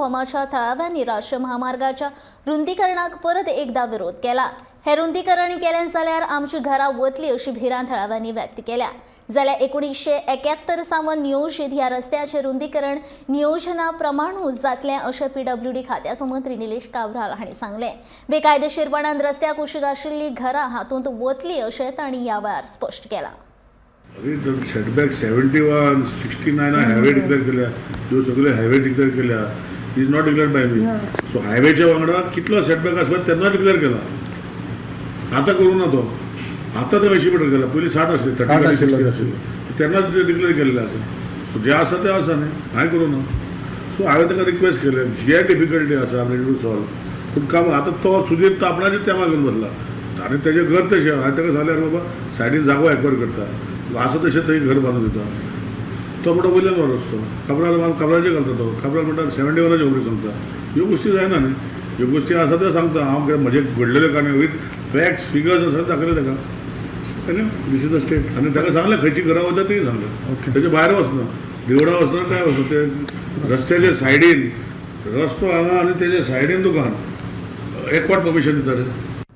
भोमाच्या थळाव्यांनी राष्ट्रीय महामार्गाच्या रुंदीकरणाक परत एकदा विरोध केला. हे रुंदीकरण केलें जाल्यार आमची घरां वतली अशी भिरांत थळाव्यांनी व्यक्त केल्या. जाल्यार 1971 सावन नियोजीत ह्या रस्त्याचें रुंदीकरण नियोजना प्रमाणूच जातलें अशें पीडब्ल्यूडी खात्याचो मंत्री निलेश काब्राल हांणी सांगलें. बेकायदेशीरपणान रस्त्या कुशीक आशिल्लीं घरां हातूंत वतली अशें तांणी ह्या वेळार स्पश्ट केलां. अरे, सेटबॅक 71, 69 हायवे डिक्लेअर केल्या. ह्यो सगळ्यो हायवे डिक्लेअर केल्या is not declared by me. So हायवेच्या वांगडा कितलो सेटबॅक आसता तेन्ना डिक्लेअर केला. आतां करूं ना तो. आतां तो 80 मिटर केला. पयलीं 60 आसले. 60 30. आशिल्लो. 60 आशिल्लो तेन्नाच डिक्लेअर केल्लें आसा. सो जें आसा तें आसा न्ही, हांवें करूं ना. सो हांवें ताका रिक्वेस्ट केलें, जे डिफिकल्टी आसा रेडी टू सॉल्व. पूण काम आतां तो सुदीर तो आपणाचेच तेमा घेवन बसला आनी तेजें घर तशें. हांवें ताका सांगलें, "अरे बाबा, सायडीन जागो एक्वायर करता, आसा तशें थंय घर बांदून दिता." तो म्हणटा वयल्यान हो रस्तो काब्राल, काब्रालचेर घालता तो. काब्राल म्हणटा 71ाच्यो खबरी सांगता. ह्यो गोश्टी जायना न्ही. ह्यो गोश्टी आसा त्यो सांगता हांव. कितें म्हजें घडलेल्यो काणी विथ फॅक्ट्स फिगर्स आसा, दाखयले ताका आनी this is the state. आनी ताका सांगलें, खंयची घरां वता तेय सांगलें. तेजे भायर वचना, देवळां वचना, काय वचना. ते रस्त्याच्या सायडीन रस्तो हांगा आनी तेच्या सायडीन दुकान, एकवट परमिशन दिता रे.